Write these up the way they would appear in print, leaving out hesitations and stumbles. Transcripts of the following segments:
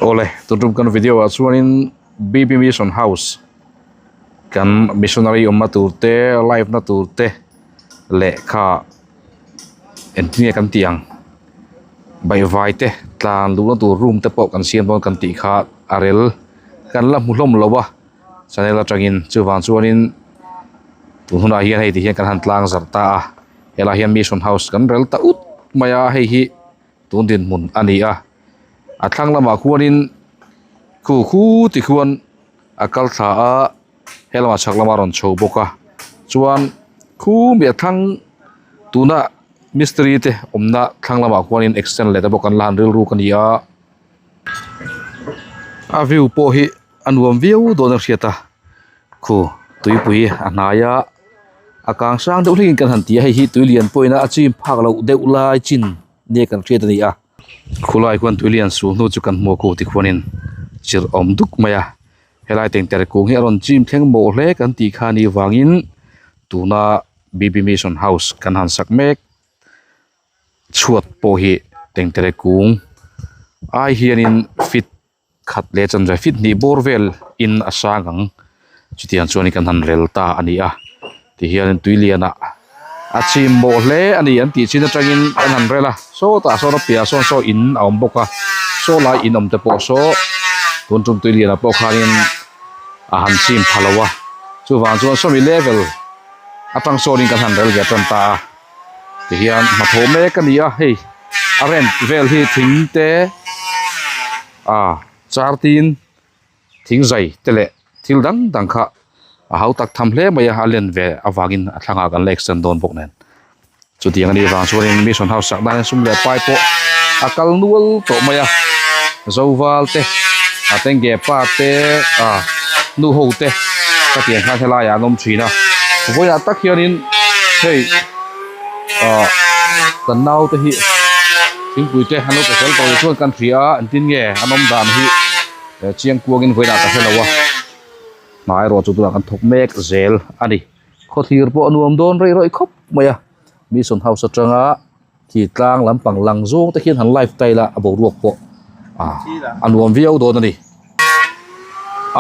Awle tun tum kan video ah chuanin B_B Mission House kan missionary awmna tur te live na tur te lehkha engtin nge kan tih ang baihvai te tlan luhna tur room te pawh kan siam dawn kan tih kha a rel kan la hmu hlawm lo a channel atangin chuvang chuanin tun hunah hian hei ti hian kan han tlang zarh ta a helaiah hian mission house kan rel ta ut mai a hei hi tun dinhmun a ni a a thlang lamah khuanin khu khu ti khuan a kal thla a he lamah chhak lamah a rawn chho bawk a chuan khu mi a thlang tuna mistiri te awmna thlang lamah khuanin extend leh te bawk an la han rilruk a ni a a view pawh hi a nuam viau dawn a hriat a khu tuipui a hnai a a kang sang deuh hlekin kan han ti a hei hi tui lian pawhin a chim phak loh deuh lai chin nia kan hriat a ni a khulai khuan tui lian sul hnu chu kan hmu a khu tikhuanin chirh awm duk mai a helai tengtere kung hi a rawn chim thleng mawh hle kan tih kha a nih vangin tuna B_B mission house kan han sak mek chhuat pawh hi tengtere kung ai hianin fit khat leh chanve fit hnih bawr vel in a sang ang chutiang chuan kan han rel ta a ni a tihian tui lian ah a chim mawh hle a ni an tih chin atangin kan han rel a sawtah sawn a piahah sawn saw in a awm bawk a saw lai in awm te pawh saw tun tum tui lian ah pawh khanin a han chim pha lo a chuvang chuan sawmi level atang sawnin kan han rel ve tan ta a. Tihian hnathawh mek a ni a hei a rent vel hi thing te ah char tin thing zai te leh thil dang dang kha a hau tak tham hle mai a a len ve avangin a thlangah kan la extend dawn bawk nen chutiang a nih vang chuanin mission house sak nan hian sum leh pai pawh a kal nual tawh mai a zoval te a tengge pa te ah nu ho te khatiang khan helaiah an awm thin a vawiah tak hianin hei ah kan naute hi thingpui te an lo pe fel tawh leh chuan kan hria a engtin nge an awm dan hi chiang kuangin vawiinah ka hre lo a hna erawh chu tunah kan thawk mek zel a ni khawthlir pawh a nuam dawn rei rawih khawp mai a mission house atanga khi tlang lampang lang zawng te khian han live ta ila a boruak pawh ah a nuam viau dawn a ni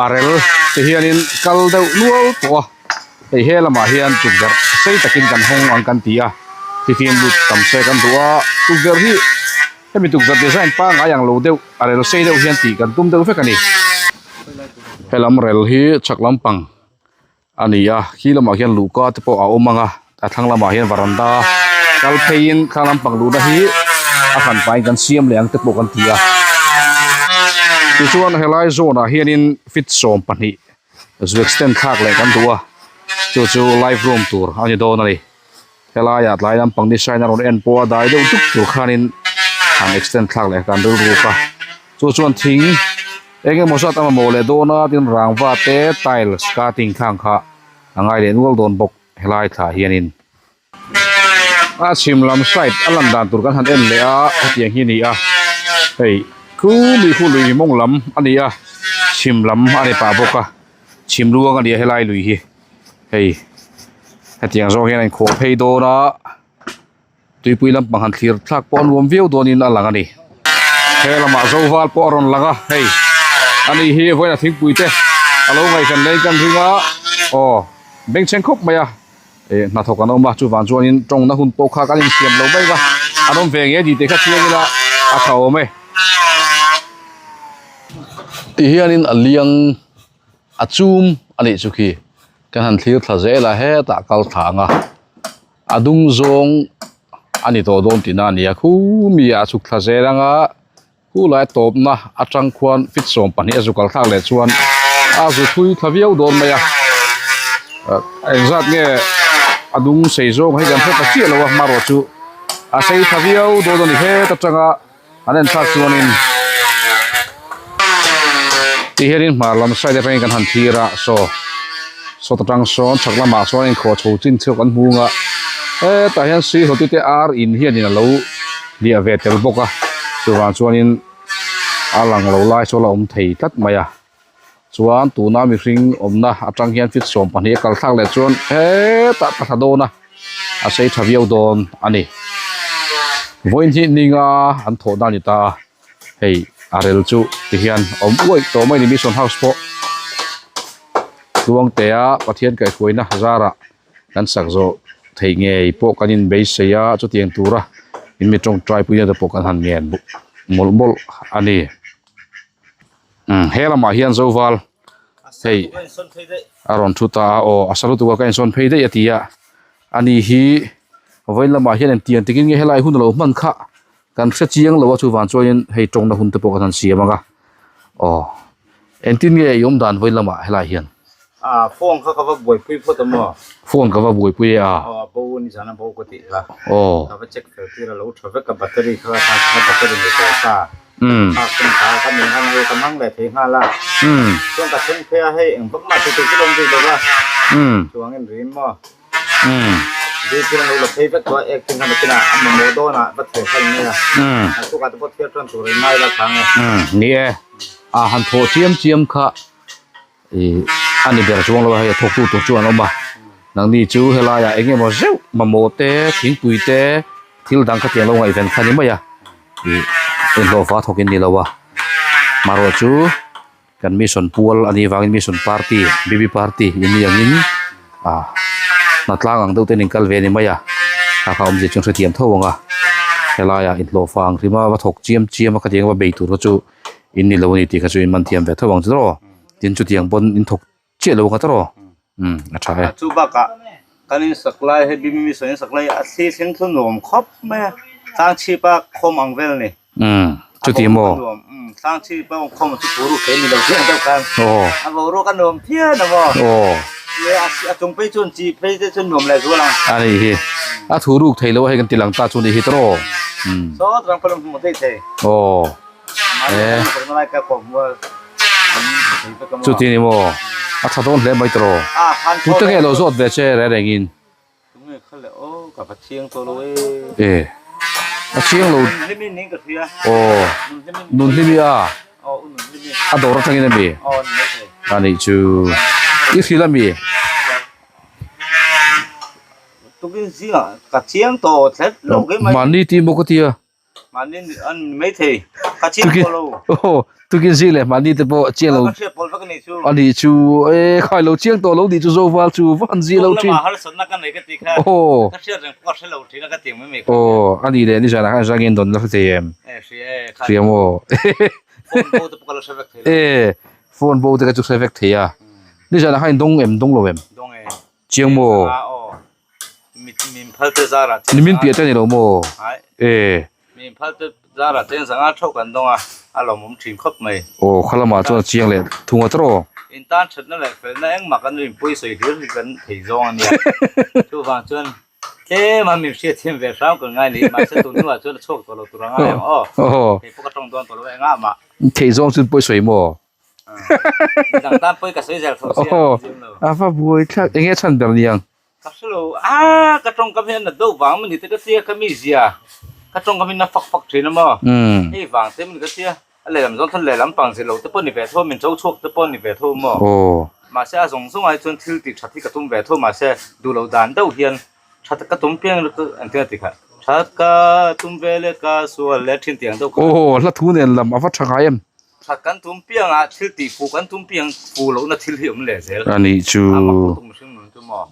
a rel te hianin kal deuh nual tawh a hei he lamah hian tukverh sei takin kan hawng ang kan ti a thifim lut tam se kan duh a tukverh hi hemi tukverh design pangngai ang lo deuh a rel sei deuh hian tih kan tum deuh vek a ni helam rel hi chhak lampang. A ni a khi lamah khian luhka te pawh a awm ang a a thlang lamah hian varanda kal pheiin thlang lampang luhna hi a hran pahin kan siam leh ang te pawh kan ti a tichuan helai zawn ah hianin fit 12 zu extend thlak leh kan duh a chu chu live room tur a ni dawn a ni helaiah tlai lampang ni sign a rawn en pawh a dai deuh duk tur khanin han extend thlak leh kan rilruk a chu chuan thing. Eng emaw zat a mamawh leh dawn a tin rangva te tiles cutting khang kha a ngai leh nual dawn bawk helai thla hianin a chhim lam side a lan dan tur kan han en leh a hetiang hi a ni a hei khu mi khu lui mawng lam a ni a chhim lam a ni pah bawk a chhim luang a ni a helai lui hi hei hetiang zawng hian a inkhawh phei dawn a. Tuipui lampang han thlir thlak pawh a nuam viau dawnin a lang a ni. He lamah Zoval pawh a rawn lang a, hei ani hi vawiin a thingpui te a lo ngaihven lei kan ring a, aw bengchheng khawp mai a, eh hnathawk an awm a chuvang chuanin tawngna hun pawh kha kan insiam lo mai a, an awm ve nge tih te kha chiang ila a tha awm e. Tihianin a liang a chum a nih chu khi kan han thlir thla zel a hetah kal thla ang a. A dung zawng a ni tawh dawn tihna a ni a khu mi ah a chhuk thla zel ang a khu lai tawpna atang khuan fit 12 a zu kal thlak leh chuan a zu thui thla viau dawn mai a engzat nge a dung sei zawng hei kan hre ta chiah lo a hmarawh chu a sei thla viau dawn a ni het atanga an en thlak chuanin ti hianin hmar lam side atangin kan han thlir a saw saw ta tang sawn chhak lamah sawn inkhawh chho chin chhuak an hmung a hetah hian sih hlawti te ar in hianin alo hliah ve tel bawk a chuvang chuanin a lang lo lai saw la awm thei tlat mai a chuan tuna mihring awmna atang hian fit 12 a kal thlak leh chuan hetah ka thla dawn a a sei tha viau dawn a ni vawiin hi ninga an thawh dan a ni ta a hei. A rel chu tihian awm uaih tawh mai a ni mission house pawh Tluangtea Pathian kaihhruaina zarah kan sak zawh theih ngei pawh kan inbeisei a chutiang tura in mi tawngtai puina te pawh kan han ngen mawlh mawlh a ni. Umm he lamah hian Zoval hei a rawn thu ta a aw a sa lutuk a ka insawn phei daih a ti a ani hi vawiin lamah hian engtiang takin nge helai hun a lo hman kha kan hre chiang lo a chuvang chuanin hei tawngna hun te pawh kan han siam ang a aw engtin nge i awm dan vawiin lamah helai hian. A phone kha ka va buaipui phawt a maw? Phone ka va buaipui e a. Aw a bo a ni zan a bo ka tih kha. Aw. Ka va check fel tir a lo tha vek a battery kha ka thlak a battery nei tawh sa. Umm. Thlak tum kha ka min han hei ka hmang leh thei nghal a. Umm. Chuan ka thleng phei a hei eng vak mah tih tur chu lo awm bik lo va. Umm. Chuangin rim maw? Umm. Duty an lo la phei vek tawh a ek tin khan nakinah a mamawh dawnah va theh kha in nei a. Umm. A tukah te pawh thiar tan tur in ngai la thang e. Umm ni e. A han thawh chiam chiam kha. Ih a ni ber chuang lo a hei a thawktu tur chu an awm a nangni chu helaiah eng emaw zeuh mamawh te thingpui te thil dang khatiang lo ngaihven kha ni mai a ih inhlawhfa thawk in ni lo a marawh chu kan mission pual a nih vangin mission party b b party in ni angin ah hnatlang ang deuh ten in kal ve a ni mai a kha kha awmzia chu an hrethiam tho ang a helaiah inhlawhfa ang hrima va thawk chiam chiam a khatiang va bei tur kha chu. In ni lo a ni tih kha chu in man thiam ve tho ang chu tawh tin chutiang pawn in thawk chiah lo ang tawh umm a tha e. Chu bakah kan in sak lai hei BB mission in sak lai a thli thleng chu nuam khawp mai a tlang chhip a khawm ang vel a ni. Umm chuti maw? Umm tlang chhip a khawm chu thu ruk thei a ni lo chiang deuh khan aw a boruak a nuam phian a maw? Aw a chung phei chuan chi phei te chuan nuam leh zual ang. A ni hi a thu ruk thei lo a hei kan ti lang ta chu a ni hi tawh umm. Saw tlang pawh hmu thei thei. Aw. Chuti ni maw? A tha dawn hle mai tawh. Tute nge lo zawt ve che reng rengin? E a chiang lo. Aw Nunhlimi a a dawr atangin ami? A nih chu i hrilh ami? Mahni tih maw ka tia. Mahni an ni mai thei. Ka chiang pawh lo. Aw, tukin zing leh mahni te pawh chiang lo. Ka hriat pawl vek a nih chu. A nih chu e khai lo chiang tawh lo nih chu Zoval chu va han zia lo thin. Lamah harsatna ka nei ka ti kha. Aw. Ka hriat reng pawh ka hre lo thin a ka ti mai mai. Aw, a nih leh nizanah khan zangin dawn la hre thei em? E hria e. Hria maw? Phone bo te pawh ka la hre vek thei lo. E, phone bo te ka chu hre vek thei a. Nizanah khan in dawng em dawng lo em? Dawng e. Chiang maw? Nimin piah te a ni lo maw? E. Aw kha lamah chuan a chiang leh thung a tawh. Thei zawng chu pawi sawi maw? Midang tan pawi ka sawi zel tho sia Aw a va buai thlak eng nge chhan ber niang. Ka hre lo a ka tawngkam hi a nat deuh vang mani te ka tia ka mi zia ka tawngkam hi na fak fak thin a maw hei vang te mani ka tia a lehlam zawng chuan lehlam pang zir lo te pawh ni ve tho min cho chhuak te pawh ni ve tho maw mahse a zawng zawng ai chuan thil tih that hi ka tum ve tho mahse duh loh dan deuh hian Tha ka tum piang lutuk an tia ti kha. Tha ka tum ve le ka sual le thin tiang deuh kha. Aw hla thu nen lam a va tha ngai em. Tha kan tum piang a thil tih fu kan tum piang fu lohna thil hi awm leh zel. A nih chu. A mak lutuk mihring nun chu maw.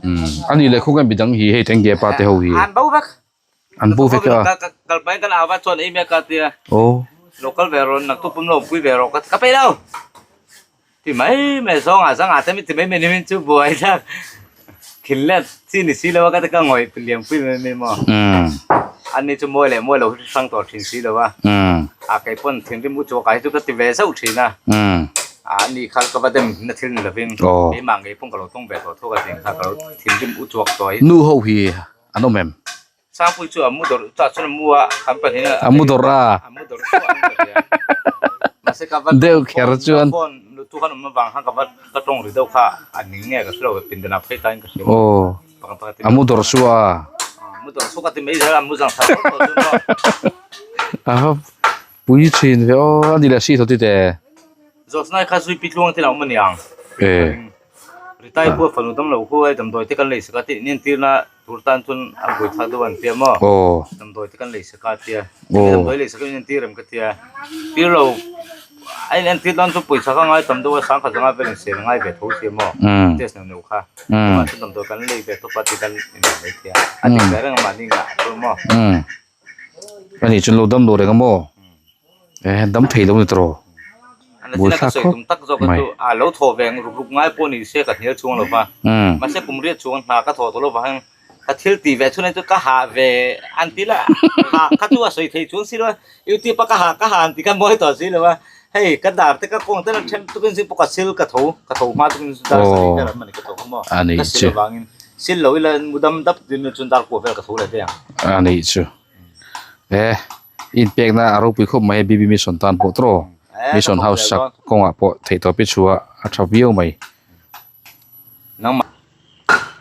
A nih leh khawnge midang hi hei tengge pa te ho hi. An bo vek. An bo vek a. Kal pahin kan au va chuan ei mek a tia. Aw. Lo kal ve rawh naktuk pum lo awmpui ve rawh ka peih lo. Ti mai mai zawng ah zang ah te mi ti mai mai ni min chu buai thlak thil let chi ni si lo a ka ti ka ngawih liam pui mai mai maw an ni chu mawi leh mawi lo hi hrang tawh thin si lo a a kei pawn thinrim u chu ka hi chu ka ti ve zauh thin a a ni kha ka va dem na thil ni lovin keimah ngei pawn ka lo tawng ve tawh tho ka ti kha ka lo thinrim u chuak tawh hi nu ho hi an awm em Sangpui chu a mu dawrh chah chuan a mu a, kan pahnih a A mu dawrh a. A mu dawrh chu an ka hria. Mahse ka va Deuh kher chuan. Phone lutu khan awm avang khan ka va ka tawng ri deuh kha a ning nge ka hre lo pindan ah phei tain ka hria. Aw. A mu dawrh chu a. A mu dawrh chu ka ti mai zel a, mu zang thar tawh tawh chu maw. A va pui thin ve aw, a ni leh si tawh tite. Zawsnai kha zui pi tluang te lah awm a niang. E. Ritai khua fanu dam lo khu hei damdawi te kan lei sak a tih inentirna tur tan chuan a buai thlak deuh an tia maw? Aw. Damdawi te kan lei sak a tia. Aw. Damdawi lei sak a inentir em ka tia. Tir lo. A in entir dawn chu pawisa kha ngai tam deuh a sangkhat zanga vel in sel ngai ve tho si maw test neuh neuh kha chuvang chuan damdawi kan lei ve tawp a ti kan in ang mai thei a a dik ve reng a mahni ngah chu maw. Ani chuan lo dam lo reng a maw eh dam thei lo ni tawh Buai thlak khawp tak zawk chu a lo thaw ve ruk ruk ngai pawh ni se ka hnial chhuang lo va mahse kum riat chhuang hna ka thaw tawh lo vang Ka thil tih ve chhun chu ka hah ve an ti la, hah kha chu a sawi thei chuang si lo a, youtube a ka hah ka hah an ti kha mawi tawh si lo a, hei ka dar te ka kawng te la then tukin zing pawh ka sil ka tho ka tho hma tukin dar sarih vel an mani ka tho kha maw ka sil avangin sil lo ila mu dam dap tin chuan dar kua vel ka tho leh ve ang. A nih chu e inpekna a ropui khawp mai BB mission tan pawh tawh mission house sak kawngah pawh theihtawp hi chhuah a tha viau mai.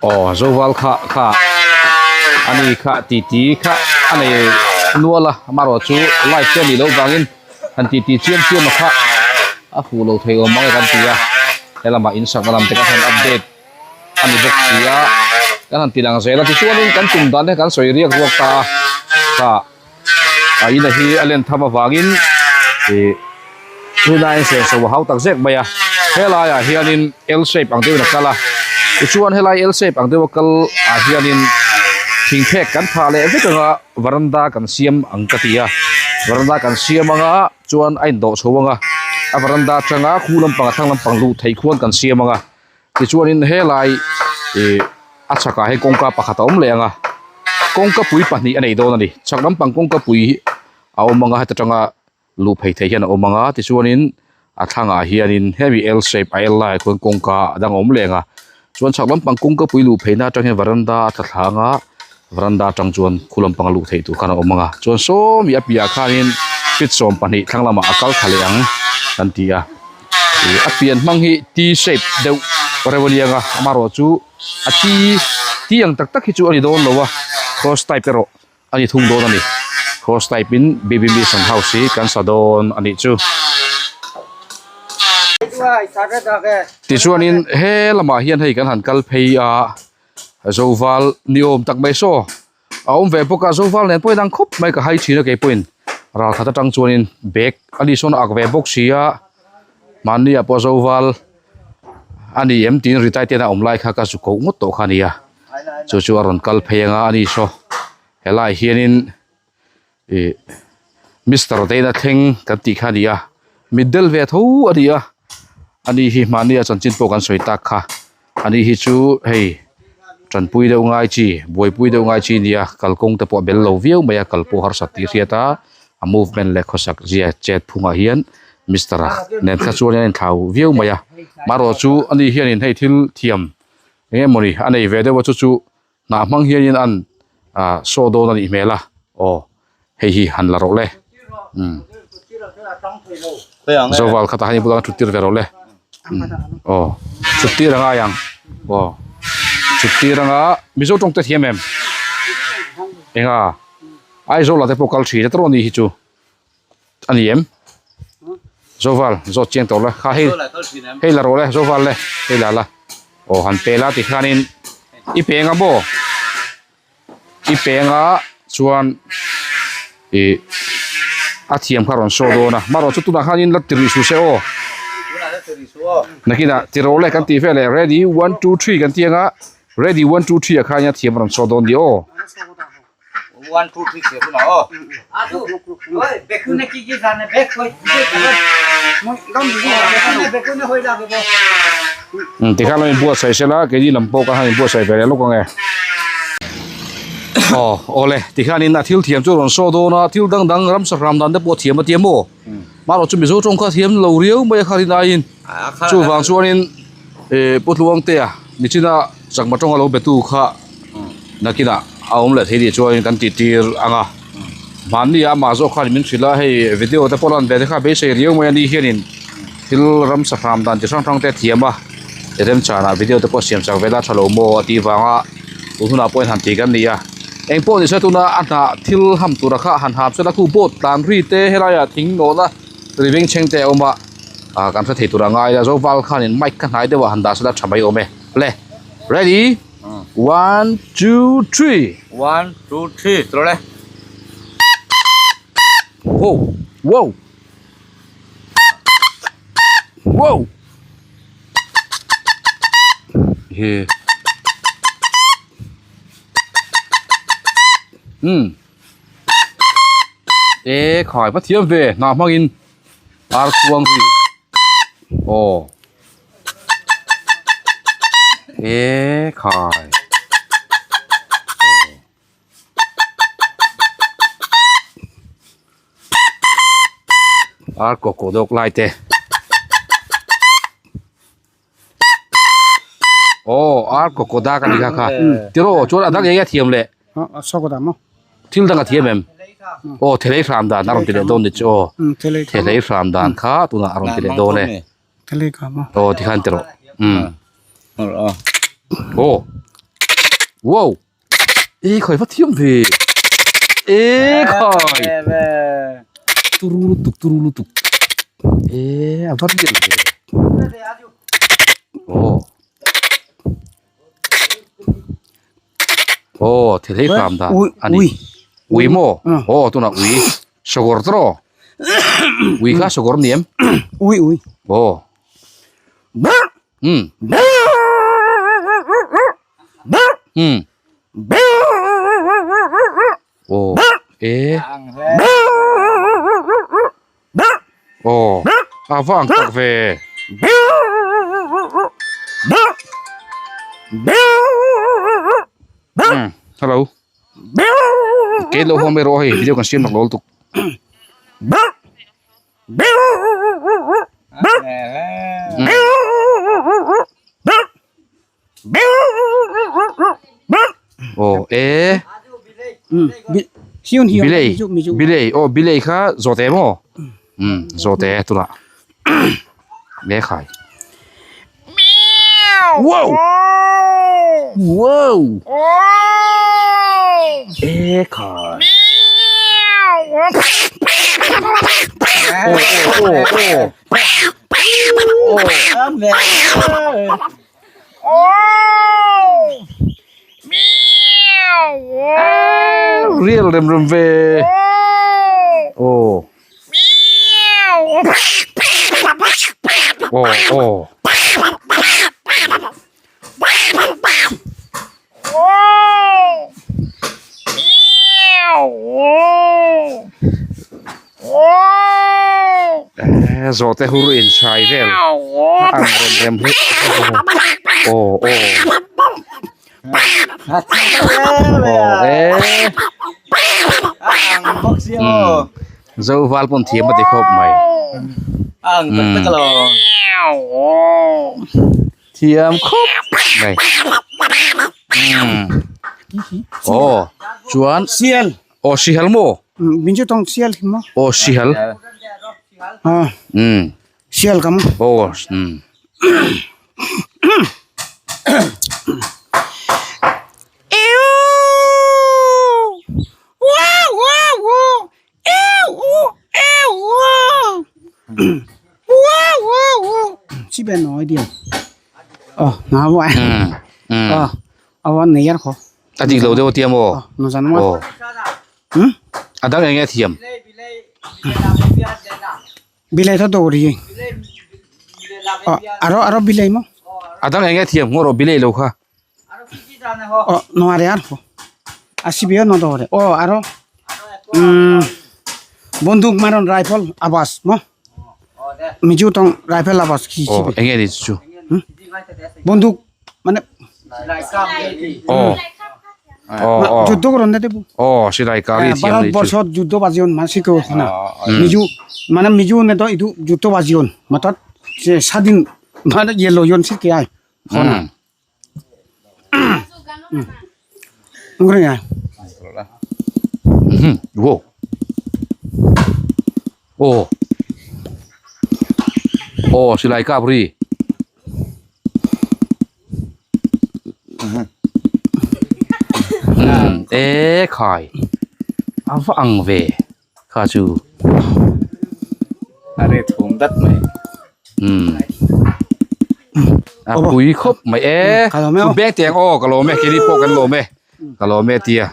Aw Zoval kha kha ani kha titi kha a nei nual a amaherawh chu live te a nih loh vangin han titi chiam chiam a kha a fuh lo thei awm ang e kan ti a helamah in sakna lam te kan han update a ni bawk si a kan han ti lang zel a tichuanin kan tum dan te kan sawi riak ruak ta a kha a ina hi a len tham avangin ih tunlaiin senso a hau tak zek mai a helaiah hianin L shape ang deuhin a kal a tichuan helai L shape ang deuha kal ah hianin thing phek kan phah leh vek anga varanda kan siam ang ka ti a varanda kan siam anga chuan a indawh chho anga a varanda atanga khu lampang a thlang lampang luh theih khuan kan siam anga tichuanin helai ih a chhakah hian kawngka pakhat a awm leh ang a kawngka pui pahnih a nei dawn a ni chhak lampang kawngka pui hi a awm ang a heta tanga luh phei theih hian a awm ang a tichuanin a thlangah hianin hemi L shape a L laiah khuan kawngka a dang a awm leh ang a chuan chhak lampang kawngka pui luh pheina atang hian varanda a tla thla ang a varanda atang chuan khu lampanga luh theih tur khan a awm ang a chuan sawmi a piahah khanin feet 12 thlang lamah a kal thla leh ang kan ti a. Ih a pian hmang hi T shape deuh reuh a niang a amaherawh chu a T T ang tak tak hi chu a ni dawn lo a cross type erawh a ni thung dawn a ni cross type in B_B mission house hi kan sa dawn a nih chu. Tichuanin he lamah hian hei kan han kal phei a zoval ni awm tak mai saw. A awm ve bawk a zoval nen pawhin ang khawp mai ka hai thin a keipawhin ral khat atang chuanin bag a ni sawn a ak ve bawk si a mahni ah pawh zoval a ni em tiin retire ten a awm lai kha ka zu koh ngawt tawh kha a ni a chu chu a rawn kal phei anga a ni saw helaiah hianin ih mister te ina thleng kan tih kha a ni a mitdel ve tho a ni a ani hi mahni a chanchin pawh kan sawi tak kha. Ani hi chu hei tanpui deuh ngai chi buaipui deuh ngai chi nia kalkawng te pawh a bel lo viau mai a kal pawh harsat tih hriat a a movement leh khawsak zia chet phungah hian mister a nen kha chuan a inthlau viau mai a marawh chu ani hianin hei thil thiam eng emawni a nei ve deuh a chu chu hnah hmang hianin an ah saw dawn a nih hmel a aw hei hi han la rawh le umm zoval khatah hian i bulah thut tir ve rawh le aw thut tir a ngai ang aw thut tir anga mizo tawng te thiam em enga Aizawl ah te pawh kal thin a tawrh a nih hi chu. A ni em? Zoval zawt chiang tawh la kha hei hei la rawh le Zoval le hei la la aw han pe la tikhianin i peng a maw i peng a chuan ih a thiam kha rawn saw dawn a marawh chu tunah khanin la ti rih suh se aw nakinah ti rawh le kan tih vel eh ready one two three kan ti anga ready one two three ah khan a thiam rawn saw dawn ni aw. 1 2 3 che huna aw. Um tikhan lo inbuatsaih sela keini lam pawh khan inbuatsaih ve leh lawk ang e. Aw awle tikhanin a thil thiam chu a rawn saw dawn a thil dang dang ramsa hram dan te pawh a thiam a tia maw marawh chu mizo tawng kha a thiam lo riau mai a kha rin aiin chuvang chuanin Ih Pu Tluangtea nichina chakma tawnga lo betu kha nakinah a awm leh thei tih chuan kan tih tir ang a hmanni ah amah zawk khan min hrilh a hei video te pawh lan ve te kha beisei riau mai a ni hianin thil ramsa hram dan chi hrang hrang te a thiam a remchanah video te pawh siam chak vel a tha lo maw a tih vanga tun hunah pawhin han ti kan ni a engpawh ni se tuna a hnah thil ham tura kha han ham sela khu boat tlan ri te helaiah thing nawhna ri veng chheng te a awm a. ah kan hre thei tur a ngai a zoval khanin mic kha hnai deuh ah han dah sela tha mai awm e le ready one two three one two three tawh le wow wow. Wow! He. Um. E khai va thiam ve hna hmangin ar khuang hi. Aw. E khai. Ar kaw kaw dawk lai te. Aw ar kaw kaw dak a ni kha kha. Tiraw chuan a dang eng nge a thiam leh? Thil dang a thiam em? Aw thelei hram dan a rawn ti leh dawn ni chu aw. Thelei hram dan kha tunah a rawn ti leh dawn e. Aw tikhan ti rawh. Aw. Wow. E khai va thiam ve e khai turu lutuk turu lutuk e a va rial ve aw aw thil hei hram dan ani ui maw aw tunah ui sawkawr tawh rawh ui kha sawkawr ni em ui ui aw um Hmm. Oh. Eh. Oh. A vang tak ve. Hmm. Hello. Ke lo home ro hei video kan siam nak lol tuk. Aw e bilei bilei aw bilei kha zawhte maw umm zawhte tunah lehkhai wow wow e khai aw aw aw aw. Rial rem rem ve aw aw aw Zawhte hur inchhai vel a ang rem rem hi aw aw aw e zo val pawn thiam a ti khawp mai thiam khawp mai aw chuan Aw sihal maw? Min chu tawng sial hi maw? Aw sihal. Ah. Um. Sial ka maw? Aw um. Chi ben nói dia. Oh, na wa. Um. Um. Oh, awan nei yar kho. A dik lo deuh a tia maw? Aw. A dang eng nge a thiam? Bilai tha dawr hi. Aro aro bilai maw? A dang eng nge a thiam ngaw rawh bilai lo kha. Aw nuare ar kho. A si bia no dawr. Aw aro bonduk maron rifle awas maw? Mizo tawng rifle awas khi Aw eng nge ni chu? Bonduk মানে Oh. Oh, oh. যুদ্ধ করন না দেবো Oh, silai kari thiam ni chu. ভারতবর্ষত যুদ্ধ বাজিয়ন মানে শিখো না মিজু মানে মিজু নে তো ইদু যুদ্ধ বাজিয়ন মাতাত স্বাধীন মানে ইয়ে লয়ন শিখে আয় Hmm. ngre Hmm. Wow. Oh. Oh, silai kapri. Umm e khai a va ang ve kha chu a ri thum dat mai umm a pui khawp mai e beng teng aw ka lawm e keini pawh kan lawm e ka lawm e tia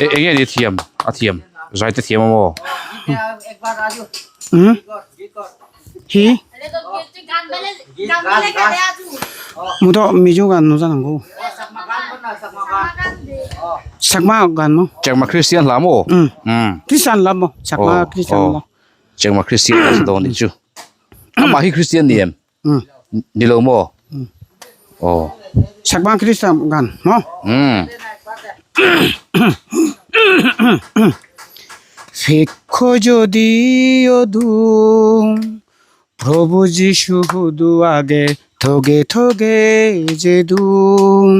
e eng nge ni thiam a thiam zai te thiam a maw hi. Mudo Mizo gan no jananggo. Chakma gan mo. Chakma Christian hla maw? Um. Um. Christian la maw. Chakma Christian la. Chakma Christian la sa dawn nih chu. Amah hi Christian ni em? Um. Ni lo maw? Aw. Chakma Christian gan maw. Um. ফেক্ষ যদিও দূর প্রভু যিশু হুদু আগে থগে থগে যে দুম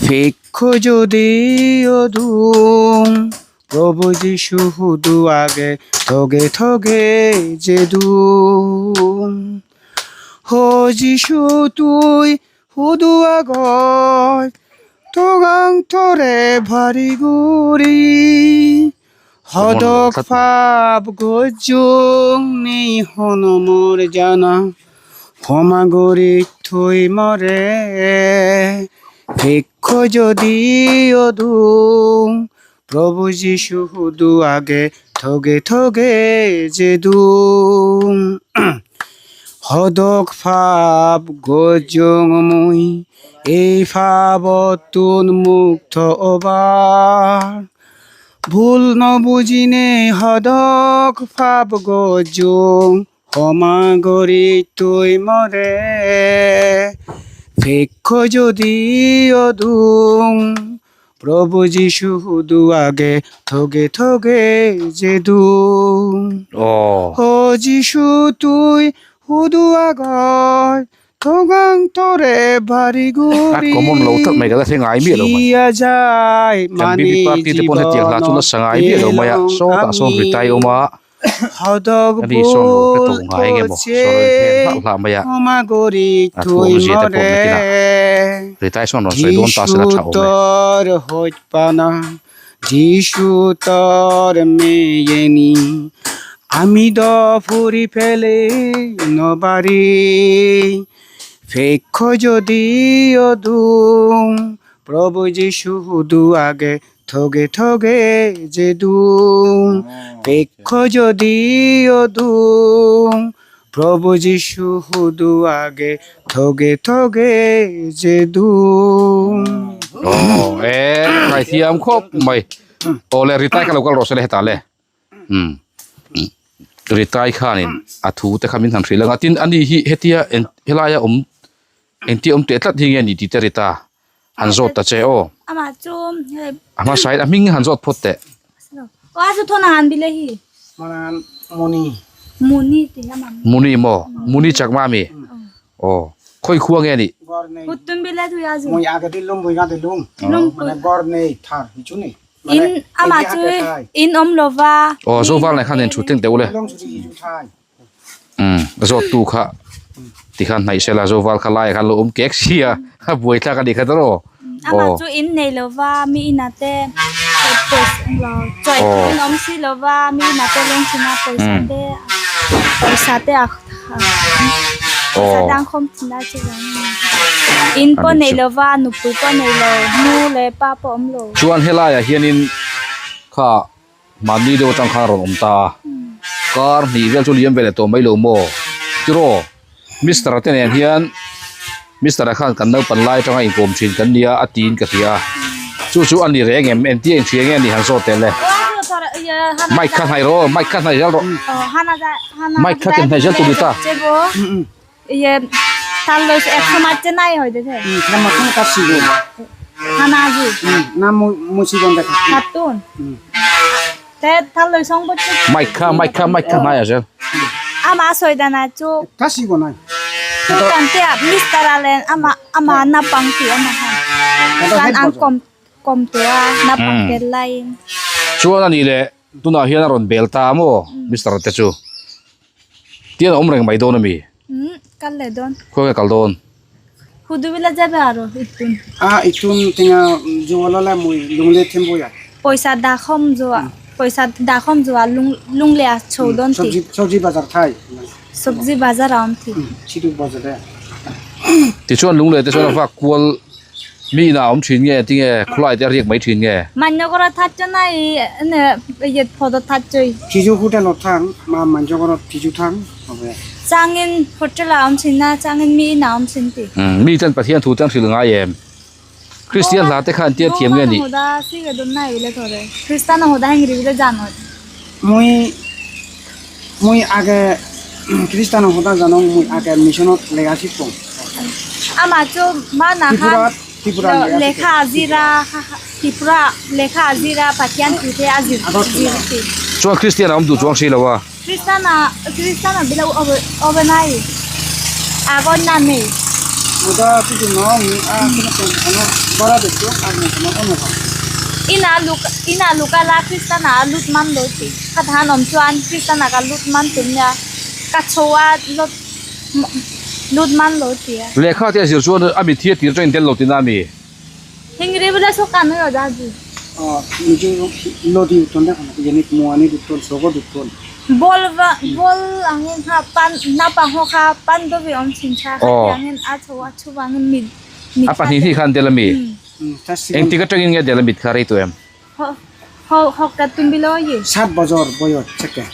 ফেক্ষ যদিও দুম প্রভু যিশু হুদু আগে থগে থগে যে দুম হো যিশু তুই হুদু আগয় তোগাং তোরে ভারি গুরি হদক পাপ গজুং নেই হনমর জানা ক্ষমাগরি থুই মরে ভিক্ষ যদি অধুম প্রভু যিশু হুদু আগে থগে থগে যে দুম হদক ফাপ গজং মুই এই ফাবতুন মুক্ত অবার ভুল নবুজিনে হদক ফাপ গজং ক্ষমা করি তুই মরে ভিক্ষ যদি অদুং প্রভু যিশু হুদু আগে থগে থগে যে দুং Aw. ও যিশু তুই হুদু আগয় থগাং তোরে ভারি A গুরি common lo tak mai ka la hre ngai miah lo mai. খিয়া যায় Kan মানে BB party te pawn hetiang hla chu nasa ngai miah lo mai a. Sawtah sawn ri tai awm a. হদক Ani sawn lo hre ভুল tawh ngai nge maw. Sawn rawn then hlauh hlah mai a. ক্ষমা করি A তুই thu awmzia te pawh মরে nakin a. Ri tai sawn rawn sawi dawn ta se la যিশু tha awm e. তোর হইত পানা যিশু তোর মেয়েনি আমি দ ফুরি ফেলে নবারি ফেক্ষ যদি অদুম প্রভু যিশু হুদু আগে থগে থগে যে দুম পেক্ষ যদি অদুম প্রভু যিশু হুদু আগে থগে থগে যে দুম Aw e ngai thiam khawp mai. Aw le ri tai kha lo kal rawh se le hetah le. Umm ri tai khanin a thu te kha min han hrilh ang a tin ani hi hetia helaia awm engtia awm teh tlat hi nge ni tih te ri ta han zawt ta che aw. Amah chu hei A hmasa in a hming han zawt phawt teh. Aw a chu thawn ang an bile hi. Muni Muni tih amah. Muni maw? Muni chakma mi? Aw khawi khua nge ni? গড় নেই Huttun bile thui a zu. মই আগে দিলুম বইগা দিলুম মানে গড় নেই থার কিছু নেই In amah chu in awm lova. Aw Zoval nen khan in thut thleng teh ule. Long ছুটি কিছু ঠাই Umm zawt tu kha tikhan hnaih sela Zoval kha laiah khan lo awm kek si a a buai thlak a ni kha tawh. Amah chu in nei lova mi inah te pawisa englo chawi in awm si lova mi inah te leng thin a pawisa te pawisa te a pawisa te ang khawm thin a chu vang in pawh nei lova nupui pawh nei lo nu leh pa pawh awm lo. Chuan helaiah hianin kha mahni deuh atang khan a rawn awm ta a, kar hnih vel chu liam ve leh tawh mai lo maw? Tiraw Mister te nen hian Mister a khan kan naupan lai atanga inkawm thin kan nia a tiin ka hria a, chu chu a ni reng em? Engtia inhria nge a ni han zawt tel e? Mic kha hnaih rawh aw, mic kha hnaih zel rawh. Mic kha tin hnaih zel tur ni ta. Mic kha mic kha mic kha hnaiah zel. Chuan a nih leh tunah hian a rawn bel ta maw Mister te chu tian a awm reng mai dawn a mi? Khawi nge kal dawn? Tichuan lunglei te chuan a vak kual mi inah a awm thin nge tinge khawlai te a riak mai thin nge? Changin hotel ah a awm thin a, changin mi inah a awm thin tih. Umm mi ten Pathian thu te an hrilh ngai em? Kristian hla te kha an tia thiam nge nih? Mui mui age Christian hoda janong mui age missionot lega sikko. Amah chu hmanah khan Tripura lehkha a zir a, Tripura lehkha a zir a, Pathian thu te a zir zir tih. Chuan Kristian a awm duh chuang si lo a. Christian a Christian a bila overnight agon na nei. Muda situ no mi a kena kono bara dekto ar mo kono ono ba. Ina luk ina lukala Christian a lut man lo ti. Kha than awm chuan Christian a ka lut man tum nia ka chho a lot lut man lo ti a. Lehkha te a zir chuan a mit hi a tir tawhin tel lo tina mi. Hingri bula so kan ho da ji. নদী উত্তন দেখো না যেনে মোয়ানি দুত্তন সগো দুত্তন Ball va ball angin kha pan naupang ho kha pan dawih awm thin tha kha tiangin a chho a thu vangin mit mit A pahnih hnih khan tel a mi. Engtik atangin nge tel a mit kha rei tawh em? Ho ho ka tum bilo yi. সাত বছর বয়স থেকে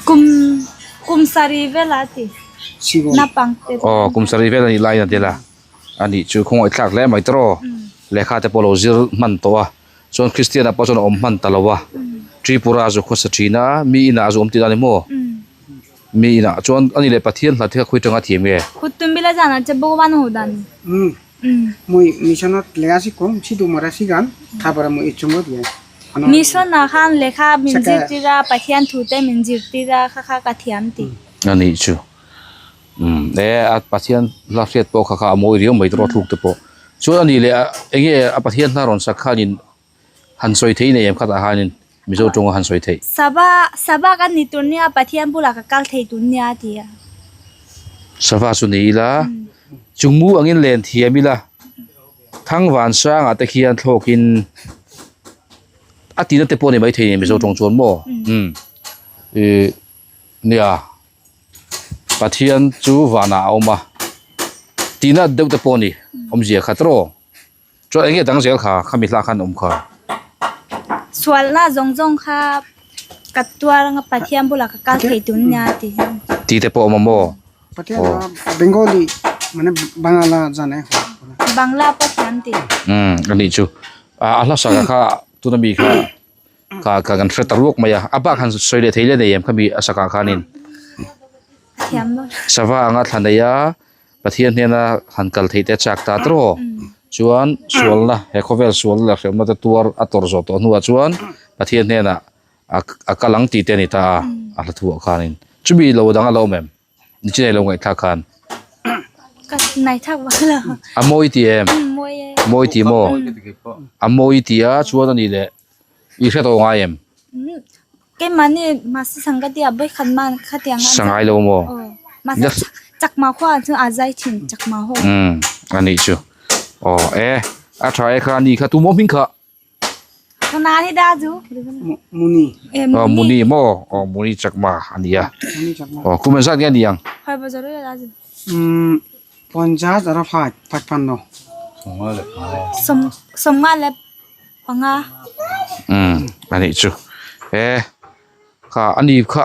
Kum kum sarih vel a ti. Shivan Naupang te. Aw kum sarih vel a nih laiin a tel a. A nih chu khawngaih thlak hle mai tawh aw. Lehkha te pawh lo zir hman tawh a, chuan Kristiana pawh chuan a awm hman ta lo a. Tripura zu khawsa thin a, mi inah a zu awm tih dan ni maw? Mi inah chuan a ni leh Pathian hla te kha khawi tanga thiam nge? Kuttumbila zana che bhagwan ho dan. Mui missionot lega sikko sidu mara sigan tapore mui ichungo diye. Mission ah khan lehkha min zirtir a, Pathian thu te min zirtir a, kha kha ka thiam tih. A nih chu. Umm e a Pathian hla hriat pawh kha kha a mawi riau mai tawh a thluk te pawh chuan a nih leh a eng nge a Pathian hla rawn sak khanin han sawi thei nei em khatah khanin Mizo tawnga han sawi theih. Sava sava kan ni tur nia Pathian bulah ka kal thei tur nia a ti a. Sava chu ni ila chungmu angin len thiam ila Thangvan sangah te khian thlawkin a tina te pawh a ni maithei ni Mizo tawng chuan maw umm ih nia. Pathian chu vanah a awm a, tihna deuh te pawh a ni, awmzia kha tawh. Chuan eng nge dang zel kha, khami hla khan awm kha. Sualna zawng zawng kha ka tuar anga Pathian bulah ka kal thei tun nia tih hian. Tih te pawh a awm a maw? Pathian a Bengali mane Bangla zan e. Bangla Pathian tih. Umm a nih chu. A hla saka kha tuna mi kha. Ka ka kan hre ta ruak mai a, a bak han sawi leh thei le nei em khami a sakah khanin sava anga thla nei a Pathian hnena han kal theih te a chak ta tawh chuan sualna he khawvel sualna leh hrehawmna te tuar a tawrh zawh tawh hnuah chuan Pathian hnenah a a kal ang tih te a ni ta a a hla thuah khanin chumi lo dang a lo awm em? Nichina i lo ngaihthlak khan. Ka ngaihthlak vak lo. A mawi ti em? Mawi e. Mawi ti maw? A mawi ti a chuan a nih leh i hre tawh ngai em? Keimahni mahse sang ka tia vawikhat man khatiang a. Sa ngai lo maw? Aw. Mahse chakma khua chu a zai thin chakma ho. Umm a nih chu. Aw e a tha e kha a ni kha tu maw hming kha? Khana hi da chu. Muni. Aw Muni maw? Aw Muni chakma a ni a. Muni chakma. Aw kum engzat nge a ni ang? Khoi bazar e da chu. Umm ponchas aro faj faj panno. Som somnga le panga. Umm a nih chu e kha a ni kha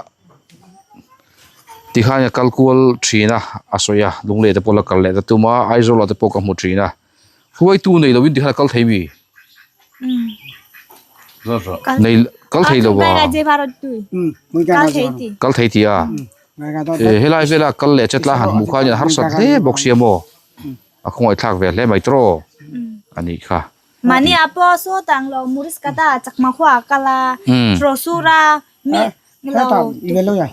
tikhan a kal kual thin a a sawi a lunglei te pawh la kal leh ta tum a Aizawl ah te pawh ka hmu thin a hruaitu nei lovin tikhan a kal thei mi nei kal thei lo a kal thei tih a e helai vela kal leh chetla han hmuh khan harsat hle bawk sia maw a khawngaihthlak ve hle mai tawh a nih kha. Mahni ah pawh saw tang lo Muris kata chakma khua ah kal a Rosura mi lo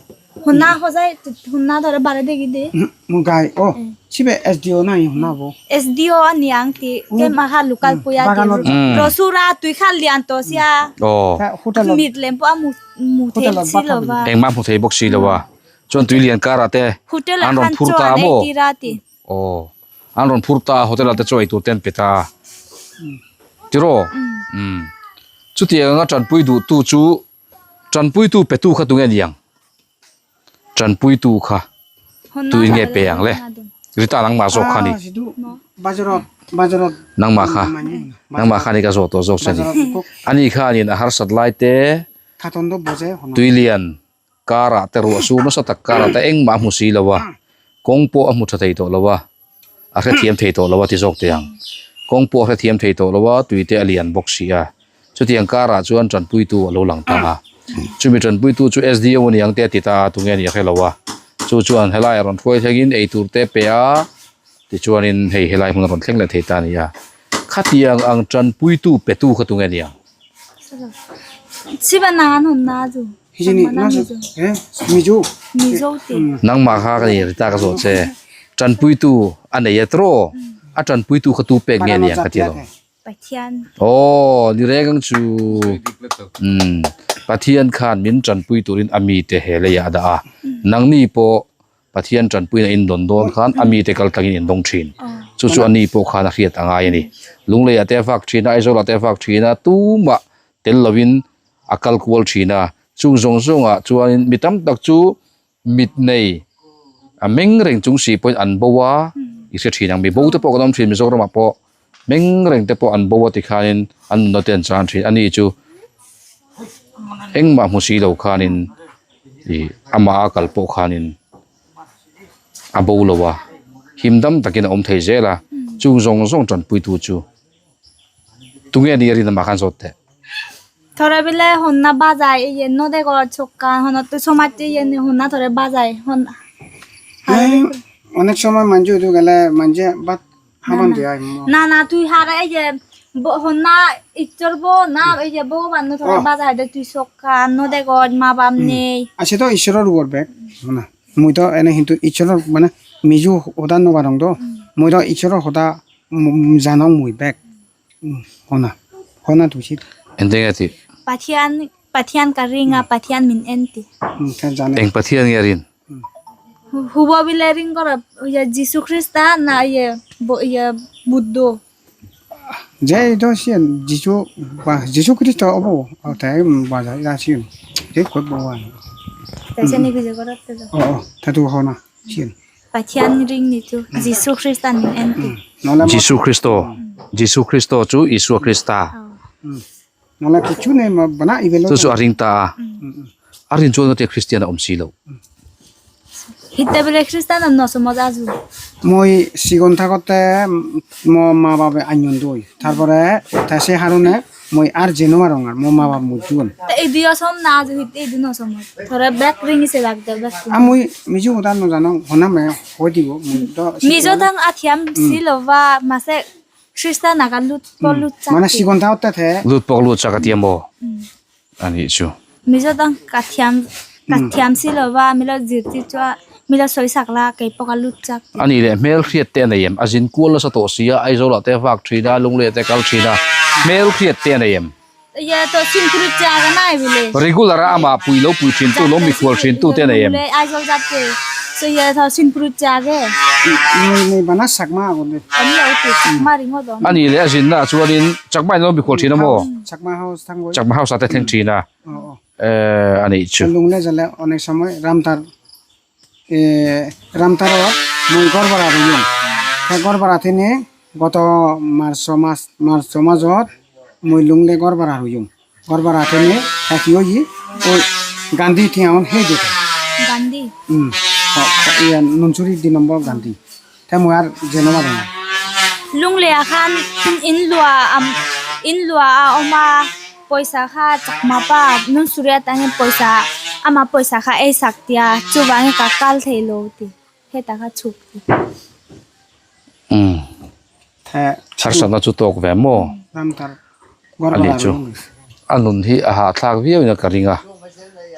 hunna ho zai hunna dore bare degi de Mugai o chibe SDO na hi hunna bo SDO a niang ti kem a kha local puia ti Rosura tui kha lian tawh sia mit lem pawh a mu mu thei si lo va engmah hmu thei bawk si lo a chuan tui lian karah te hotel ah an rawn khan phur chaw ta an ei maw tir a ti. Aw, an rawn phur ta a, hotel ah te chaw ei tur te an pe ta a, tiraw? Umm, chutiang anga tanpui duhtu chu tanpuitu petu kha tunge ni ang? Tanpuitu kha tuin nge pe ang le? Rita nangmah zawk kha ni. Nangmah kha, nangmah kha ni ka zawh tawh zawk che ni. Ani khanin a harsat lai te, tuilian. Karah te ruah sur nasa tak karah te engmah a hmu si lo a, kawng pawh a hmu tha thei tawh lo a, a hrethiam thei tawh lo a ti zawk teh ang. Kawng pawh a hrethiam thei tawh lo a, tui te a lian bawk si a. Chutiang karah chuan tanpuitu a lo lang ta a. Chumi tanpuitu chu SDO a ni ang te a ti ta a, tunge a nih a hre lo a. Chu chuan helaiah rawn hruai thlengin eitur te pe a, tichuanin hei helai hmun a rawn thleng leh thei ta a ni a. Khatiang ang tanpuitu petu kha tunge a ni ang? Nangmah kha ka ni Rita ka zawh che. Tanpuitu a nei a tiraw? A tanpuitu kha tu pek nge a ni ang ka ti lo. Aw ni reng ang chu. Umm Pathian khan min tanpui turin a mite he leiah a dah a. Nangni pawh Pathian tanpuina in dawn dawn khan a mite kal tlangin in dawng thin. Chu chu a ni pawh khan a hriat a ngai a ni. Lungleiah te a vak thin a, Aizawlah te a vak thin a, tumah tel lovin a kal kual thin a. Chung zawng zawngah chuanin mi tam tak chu mit nei a meng reng chung si pawhin an bo a, i hre thin ang. Mi bo te pawh kan awm thin Mizoramah pawh meng reng te pawh an bo a tikhanin an nunna te an chan thin. A ni chu engmah hmu si lo khanin ih amah a kal pawh khanin a bo lo a, him dam takin a awm thei zel a, chung zawng zawng tanpuitu chu tunge a nih a rin amah khan zawt teh. Thore bile honna bajai iye no degor chokkan honotto somacche iye honna thore bajai hon অনেক সময় মানজে উঠে গেলে মানজে বাত হামান দেয় না না তুই হারা এই যে হন্না ইচ্ছর বো না এই যে ভগবান নো থরে বাজাই দে তুই চোখকান no degor মা বাপ নেই আছে তো ঈশ্বৰৰ ওপৰ বেগ না মই তো এনে কিন্তু ঈশ্বৰৰ মানে মিজু সদা নবাৰং তো মই তো ঈশ্বৰৰ সদা জানং মই বেগ হনা হনা তুছি Engtin nge tih? Pathian Pathian ka ring a Pathian min en ti. জানে Eng Pathian nge a rin? Hubo bile ring kora ye Jisu Krista na ye bo ye Buddho. যে তো সিন যিশু বা যিশু খ্রিস্ট অব তাই বাজার যা সিন যে কই ভগবান তাই ni gije kora te ও ও তাতো হনা scene Pathian ring ni chu Jisu Krista min en ti. নহলে Jisu Kristo Jisu Kristo chu Isua Krista নহলে কিছু নেই বানা ইবেলো chu chu a ring ta a a rin chuan ka tia Kristian a awm si lo. Hitte bile Kristan no somoz aju. মই সিগন থাকতে মো মা বাবা আইন দই তারপরে সে হারণে মই আর জেনো মারং আর মো মা বাবা মুজুন তা এই দুই সম না আজু হিতে এই দুনো সমজ থরে ব্যাক রিং সে লাগতে ব্যাক আর মই মিজু ওদা নজানো হনা মে হই দিব মই তো মিজো থাং athiam silova mase Kristan aga lut polut chak মানে সিগন থাকতে the Lut pawh lut chak a tia maw? A nih chu. Mizo tang ka thiam ka thiam silova milo zirtir chua milo sawi sak la kei pawh ka lut chak A nih leh hmel hriat te a nei em? A zin kual nasa tawh si a, Aizawl ah te a vak thin a, Lungleh te a kal thin a, hmel hriat te a nei em? Ye to simkhur cha ka nai bile. Regular a amah pui lo pui thin tu lo mikhual thin tu te a nei em? Aizawl zat te so ye tho simkhur cha ge. মই বানা চাকমা আগতে An lo ti chakma ringawt awm. A nih leh a zinna ah chuanin chakma in lo mikhual thin a maw? Chakma house থাকবো Chakma house ah te thleng thin a. O O Eh a nih chu. লুংলে জালে অনেক সময় রামতার এ রামতারত মই গড় রইম সেই গড় তিনি গত মার্চ মাস মার্চ মাজত মই লুংলে গড় ভাড়া রইম গড় ভাড়া তিনি কি হই ওই গান্ধী থিয়াউন সেই দেখে Gandhi. ইয়া নুনচুরি 2 নম্বর গান্ধী তাই মই আর জেনো মারো না Lungleh ah khan in luah am in luah a awm a pawisa kha chakma pa nun suriat ah hian pawisa ama pawisa kha ei sak tia chuvangin ka kal thei lo ti hetah kha chhuk ti. Umm harsatna chu tawk ve maw? A nih chu a nun hi a hahthlak viau in ka ring a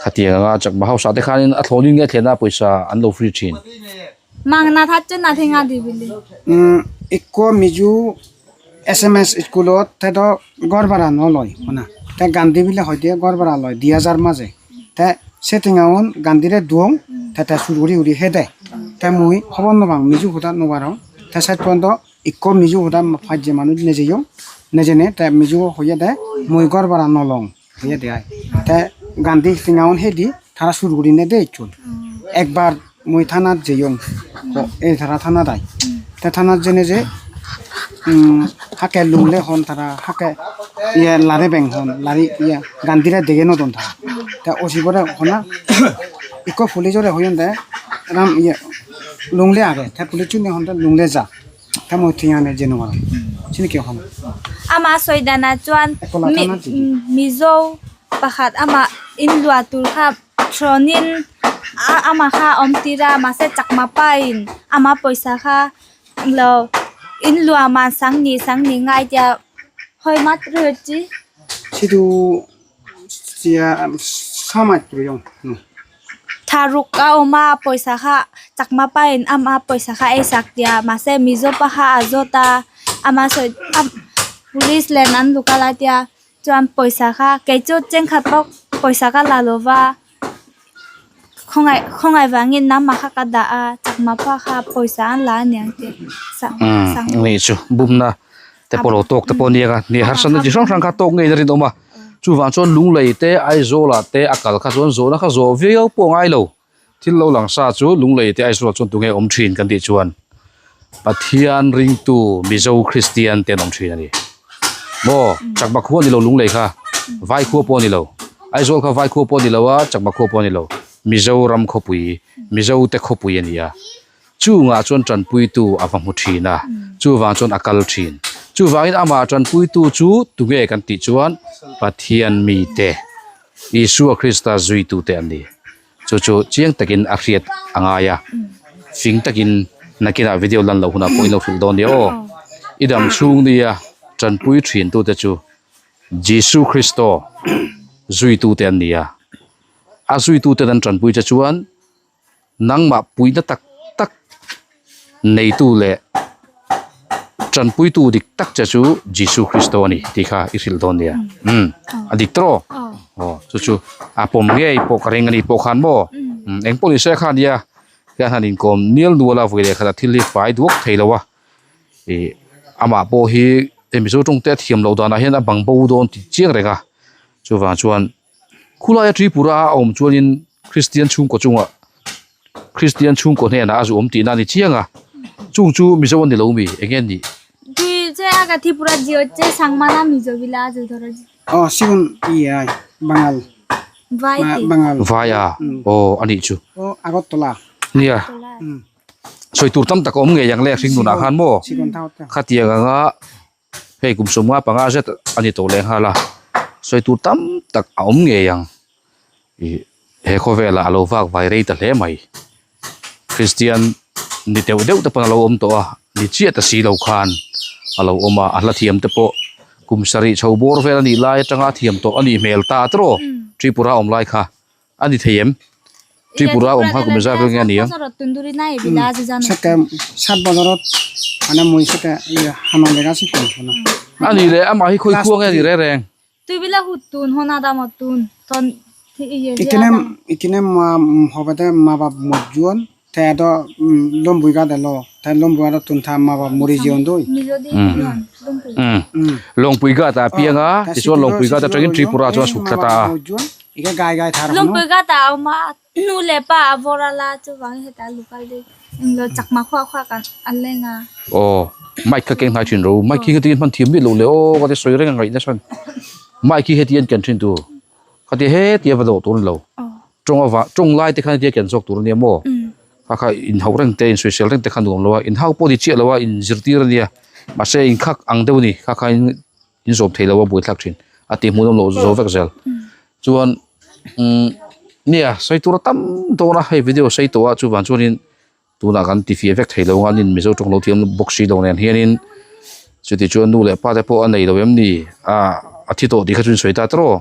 khatiang anga chakma hausa te khanin a thlawnin nge thlen a pawisa an lo free thin. Mangna that chu na thenga di bile. Ikko Mizo S M S স্কুলত তেতো গড় ভাড়া নলয় শুনা তে গান্ধী বিলে হয়তো গড় ভাড়া লয় 2000 মাঝে তে সেটিঙাউন গান্ধীৰে দুৱং তে চুৰ কৰি উৰি হে দে তে মই খবৰ নাপাওঁ মিজু সোধা নোৱাৰোঁ তে চাইড পৰ্যন্ত ইকো মিজু সোধা ফাইজে মানুহ নেজেও নেজেনে তে মিজু হইয়ে দে মই গড় ভাড়া নলওঁ হইয়ে দেয় তে গান্ধী টিঙাউন সেই দি তারা চুর কৰি নে দেই চোন একবাৰ মই থানাত যেয়ং এই তারা থানাত আই তে থানাত যেনে যে হাকে লুংলে হন তারা হাকে ইয়ে লারে বেং হন লারি ইয়ে গান্ধীরা দেখে নতুন তারা তা অসিবরে হনা Ikko police-ore hoyon de ram ye lungle age te police-chune honde lungle ja te moi thiyane je no maron sini ke hon. Ama sawi danah chuan Mizo pakhat amah in luah tur kha thrawnin amah kha a awm tir a mahse chakma pa in ama pawisa kha lo in luah man sang ni sang ni ngai tia hawi mat ru chi. Sidu sia samai tur yong nu. Tharuk a awm a pawisa kha chakma pa in ama pawisa kha ei sak tia mahse Mizo pa kha a zawt a ama sawi police len an luk a lai tia chuan pawisa kha kei chu chengkhat pawh pawisa ka la lo va khawngaih khawngaih vangin nangmah kha ka dah a chakma pa kha pawisa an la aniang tih umm ni chu bumna te pawh lo tawk te pawh ania ka ni harsatna chi hrang hrang kha tawk ngei na rinawm a chuvang chuan lunglei te Aizawl ah te a kal kha chuan zawhna kha zawh viau pawh a ngai lo thil lo lang sa chu lunglei te Aizawl ah chuan tunge awm thin kan tih chuan Pathian ringtu Mizo Kristian te an awm thin a ni maw chakma khua a ni lo lunglei kha vai khua pawh a ni lo Aizawl kha vai khua pawh a ni lo a chakma khua pawh a ni lo Mizoram khawpui Mizo te khawpui a ni a. Chungah chuan tanpuitu a va hmu thin a, chuvang chuan a kal thin. Chuvangin amah tanpuitu chu tunge kan tih chuan Pathian mite, Isua Krista zuitute an ni. Chu chu chiang takin a hriat a ngai a, fing takin nakinah video lan loh hunah pawh in lo hrilh dawn nia aw. I dam chhung nia tanpui thintute chu Jisu Kristo zuitute an ni a, a zuituten an tanpui che chuan Nangmah puihna tak tak neitu leh tanpuitu dik tak che chu Jisu Kristo a ni tih kha i hrilh dawn nia. Umm a dik tawh aw. Aw chu chu a pawm ngei pawh ka ring a ni pawh khan maw. Umm eng pawh ni se kha nia hian han inkawm nial nual a vawi leh khat a thil hi fai duak thei lo a ih amah pawh hi hei Mizo tawngte a thiam loh danah hian a bang bo dawn tih chiang reng a chuvang chuan. Khulaia Tripura a awm chuanin Kristian chhungkaw chungah Kristian chhungkaw hnenah a zu awm tihna a ni chiang a, chung chu Mizo a ni lo mi eng nge nih? Tui che a ka Tripura jio che sangmana Mizo bila zu thawr a ji. Aw siun i ai Bangal Vai ti. Bangal. Vai a aw a nih chu. Aw Agartala. Nia sawi tur tam tak a awm ngei ang le hring nunah khan maw khatiang anga Hei kum sawmnga panga zet a ni tawh leh nghal a, sawi tur tam tak a awm ngei ang ih he khawvelah a lo vak vai rei ta hle mai Kristian ni deuh deuh te pawn a lo awm tawh a ni chiah ta si lo khan a lo awm a a hla thiam te pawh kum sarih chho bawr vel a nih lai atanga a thiam tawh a nih hmel ta tawh Tripura awm lai kha. A ni thei em? Tripura awm kha kum zat vel nge a ni ang? A ni le, amah hi khawi khua nge a ni reng reng? Lawngpui ghat ah a piang a, tichuan Lawngpui ghat atangin Tripura chuan a chhuk thla ta a. Lawngpui ghat ah a awm a, nu leh pa a vawr a la chuvangin hetah local te englo chakma khuah khuah kan an leng a. Aw, mic kha keng hnai thin ro, mic hi hetiang hman thiam miah lo le aw ka ti sawi reng a ngaih nasa a ni. Mic hi hetiang ken thin tur, khatia hetia va dawh tur a ni lo. Tawng avang tawng lai te khan hetia ken zawk tur a nia maw? Kha kha inhauh reng te insawisel reng te kha nuam lo a, inhau pawh ni chiah lo a inzirtir a nia mahse inkhak ang deuh a ni kha kha in inzawm thei lo a buaithlak thin a tih hmuhnawm loh zo vek zel chuan umm nia sawi tur a tam dawn a hei video sei tawh a chuvang chuanin tunah kan ti fia vek thei lo ang a nin mizo tawng lo thiam bawk si lo nen hianin chuti chuan nu leh pa te pawh a nei lo em ni ah a thi tawh tih kha chu in sawi ta tawh a.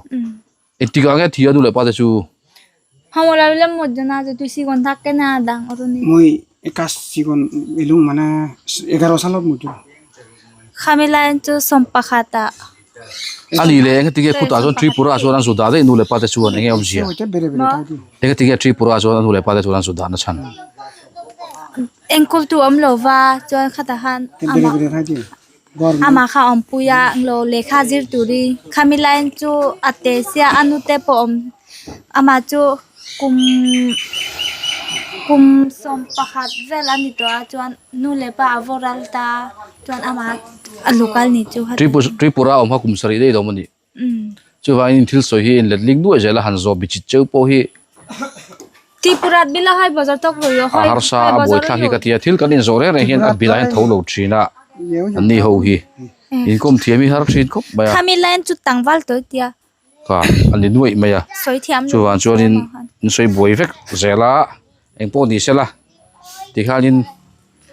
Engtikah nge thi a nu leh pa te chu? A nih leh engati nge khutah chuan Tripura ah chuan an zu dah daih nu leh pa te chuan enge awmzia? Engati nge Tripura ah chuan a nu leh pa te chuan an zu dah na chhan? Amah kha awmpui a englo lehkha zir turin khami line chu a te sia a nute pawh awm amah chu kum kum sawm pakhat vel a ni tawh a chuan nu leh pa a vaw ral ta chuan amah a local ni chu Tripura awm kha kum sarih daih lo maw ni? Chuvangin thil sawi hi inletling nuai zel a han zawh bichit cheu pawh hi. A harsa a buaithlak hi ka tia thil kan inzawh reng reng hian a bilah hian tho lo thin a an ni ho hi inkhawm thiam hi har thin khawp mai a kha a ni nuaih mai a chuvang chuanin an sawi buai vek zel a engpawh ni sela tikhanin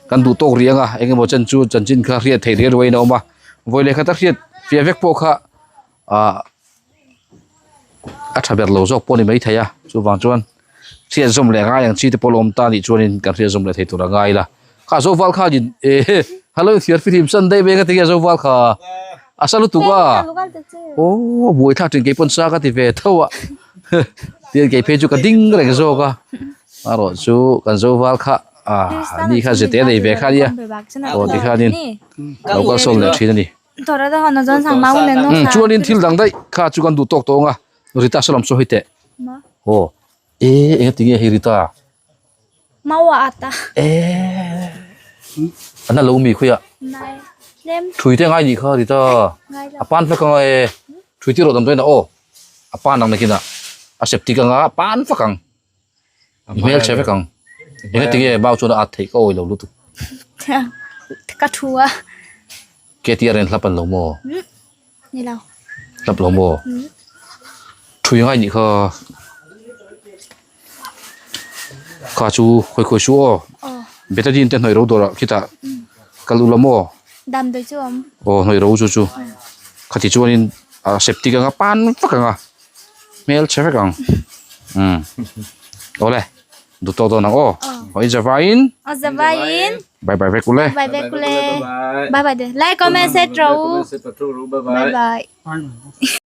kan duh tawk rih anga eng emaw chen chu chanchin kha hriat theih riau ruaiin a awm a vawi leh khat a hriat fiah vek pawh kha ah a tha ber lo zawk pawh a ni maithei a chuvang chuan hriat zawm leh ngai ang chi te pawh la awm ta anih chuanin kan hriat zawm leh thei tur a ngai la kha zoval khanin eh hello thiar fihlim san daih mai ka ti nge zoval kha a sa lutuk a aw buaithlak thin kei pawn sa ka ti ve tho a tian kei phei chu ka ding reng zawk a erawh chu kan zoval kha ah ni kha zete a nei ve kha ania aw tikhanin lo kalsawn leh thin a ni. Chuanin thil dang daih kha chu kan duh tawk tawh ang a, Rita saw lam saw hi teh. Aw, e eng ati nge hei Rita? E an la lo mi khawiah? Thui te ngai nih kha Rita. A pan vek ang a e. Thui tir rawh damdawiin ah aw. A pan ang nakin ah a septic ang a pan vak ang. Hmel chhe vek ang. Eng ati nge mau chuan a at theih ka awi lo lutuk. Ka thu a. KTR in hlap an lo maw? Ni lo. Hlap lo maw? Thui ngai nih kha. Kha chu khawi khawi su aw. Betadine te hnawih ro dawrah khitah kal ula maw? Damdawi chu awm. Aw hnawih ro chu chu. Khati chuanin a septic anga pan vak anga. Hmel chhe vek ang. Umm. Awle. Duh tawk dawn ang aw. Aw i zavaiin. Aw zavaiin. Bye bye vek ule. Bye bye vek ule. Bye bye. Like comment share tro. Bye bye.